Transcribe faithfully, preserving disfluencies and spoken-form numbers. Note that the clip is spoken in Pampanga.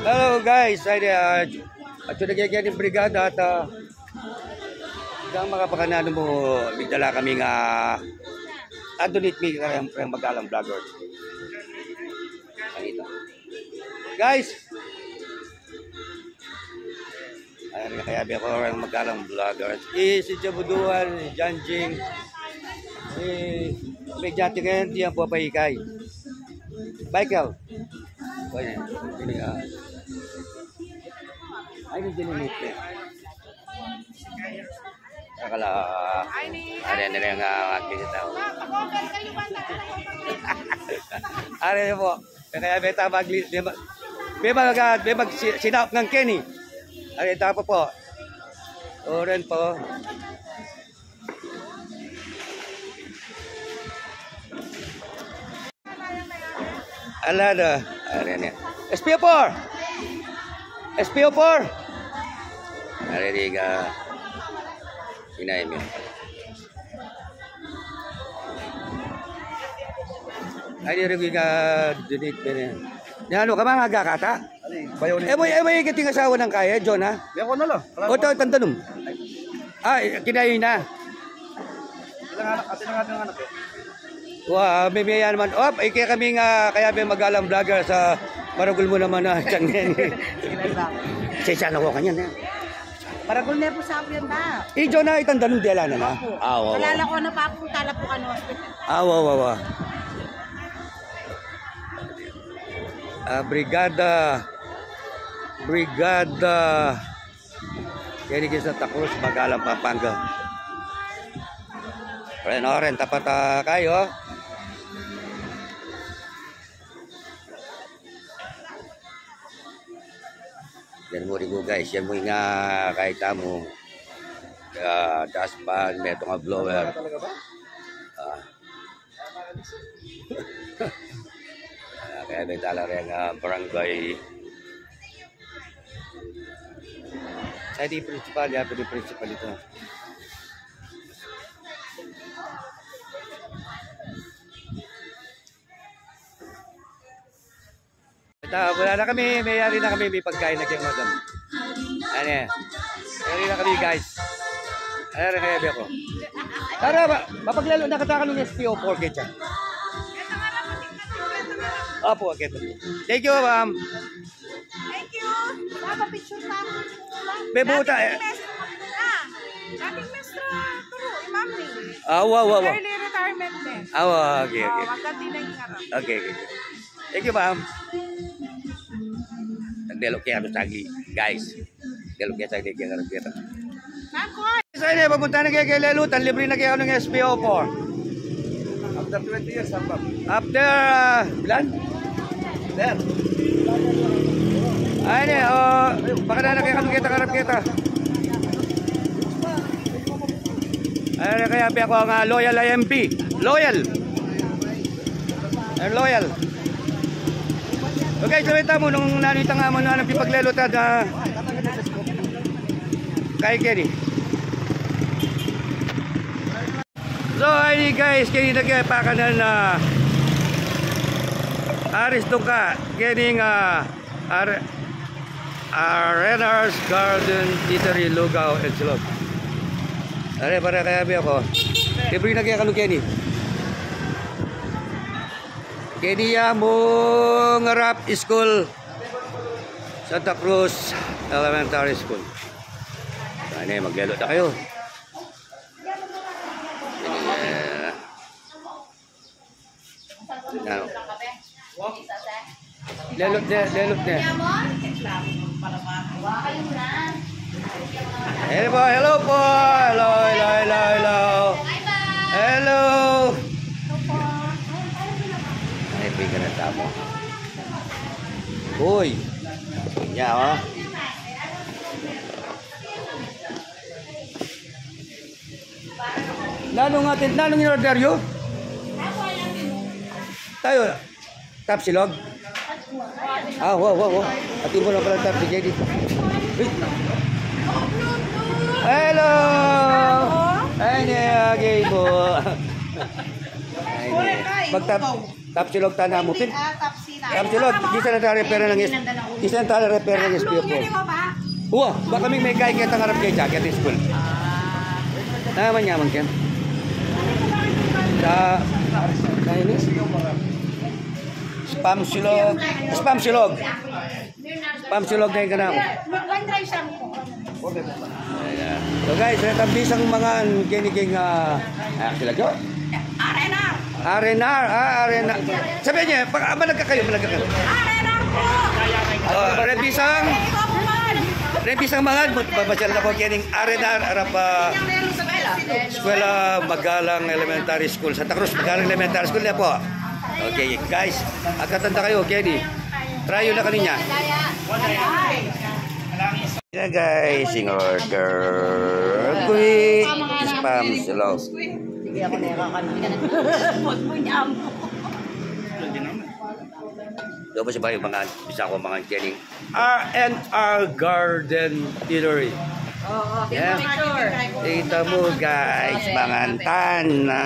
Hello guys, ay di, ah, at yung nagkikita yung brigada at ah, hanggang makapakanano mo, may dala kami nga andunit mi karang, karang magalang vlogger. Ay, ito. Guys, ayan, kaya beko karang magalang vlogger. Eh, si Jabuduan, si Janjing, eh, may jatingan, di ang papaikay. Michael. Ayan, ini ah. Ay, ini din yung ngipin. Akala, ano yan, ano yan, ah, magbisita ako. Ano yan po? Kaya may tama, may mag, may mag, may mag, si- sinaup ng Kenny. Ano yan, tama po? O, rin po. Ala na. Ano yan? S P O four! S P O four! Ano yan, di ka inay mo? Ay, di rin ka donate mo na yan. Yan, ano ka, mga gakata? Ano eh, bayaw na Eh, mo, eh, mo, ikating asawa ng kaya, John, ha? May ako na lang. Wala O, pa. Ito, tantanong. Ah, kinayo na. Ilang anak, ate ng ating anak eh. Wa, may, may yan naman. Oh, ike kami nga, kaya may magalang vlogger sa maragul mo naman na tiyan ngayon. Sige lang, Doc. Sesya na ko kanyan eh. Maragul na po sa akin ba? Ijo na itanda nung dela na na. Opo. Ah, wa, wa. Kalala ko na pa po, tala po kano hospital. Ah, wa, wa, wa. Ah, Brigada. Brigada. Yan yung Santa Cruz, Bagalang, Pampanga. Ren, o, ren, tapat ah, kayo. Yan mo rin ko, guys. Yan mo nga kahit mo. Ah, dustpan, meto nga blower. Ah. Ah, kaya may tala rin nga barangay. Ay, di principal, ya, di principal ito. Ito, wala na kami, may yari na kami, may pagkain na kayo, madam. Ano yan? Yari na kami, guys. Ano rin kaya, Beko? Tara, ba, mapaglalo na katakan ng S P O four, kaya. Opo, okay. Thank you, ma'am. Thank you. Papa, picture sa akin. May buta, eh. Dating maestro ka na. Dating maestro, turo, imam ni. Ah, wa, wa, wa. Early retirement na. Ah, wa, okay, okay. Ah, wag ka tinanggap. Okay, okay, okay. Thank you, ma'am. Nagdelo kaya ano sagli, guys. Nagdelo kaya sagli kaya karang kaya. Sa ini, papunta na kaya kay Lelutan, libre na kaya ng S P O four. After twenty years, sambang. After, ah, ilan? There. Ay, ini, oh, baka na na kaya kami kita, karap kita. Ay, kaya pi ako nga loyal I M P. Loyal. Ay, loyal. Okay, salita mo nung nanita nga mo na nagpipaglelutan na kay Kenny. So, ay, guys, kini na kaya pakanan na Aris Duka, kini nga Ar-, Arenas Garden Eatery, Lugaw, Edgelog. Are, para kaya bi ako. Libre na kaya kanu keni. Keni ya mung Harap School, Santa Cruz Elementary School. Ano, maglelo na kayo. Keni, eh, Now. Lelot ne, lelot ne. Hello po, hello po. Hello, hello, hello, hello. Hello. Ay, pwede na tamo. Uy. Yan, oh. Nanung atin, nanung in-order yu? Tayo, tapsilog? Ah, wow, wow, wow. Atin mo na pala tapsilog, J D. Uy. Hello! Ay, niya, gay mo. Ay, niya. Magtap-, tapsilog tana mo, pin. Ah, tapsilog. Spam Silog, kisa na tala repair ng S-, kisa na tala repair ng S P O po. Uwa, baka may, may kaya kita ngarap kaya jacket ng school. Naman yaman ken. Sa, sa ini? Spam Silog, Spam Silog. Spam Silog na yung kanamo. Ayan. So guys, retablisang mga kiniking, ah, ah, sila jo? R and R. R and R, ah, R and R. Sabi niya, pag, ah, managka kayo, managka kayo. R and R po. Ah, retablisang, retablisang mga, papasyal na po kining R and R, arap, ah, Eskwela Magalang Elementary School, Santa Cruz Magalang Elementary School na po. Okay, guys, agkatanda kayo, Kenny. Try na kaninya. Yeah, guys, in order. Quick, Spam Silog. Sige, ako na yung kakanta. Huwag mo niya mo. Doon po siya ba yung mga, bisa ko mga Kenny? R and R Garden Eatery. Oo, yeah. Picture. Kita mo, guys, mga antana.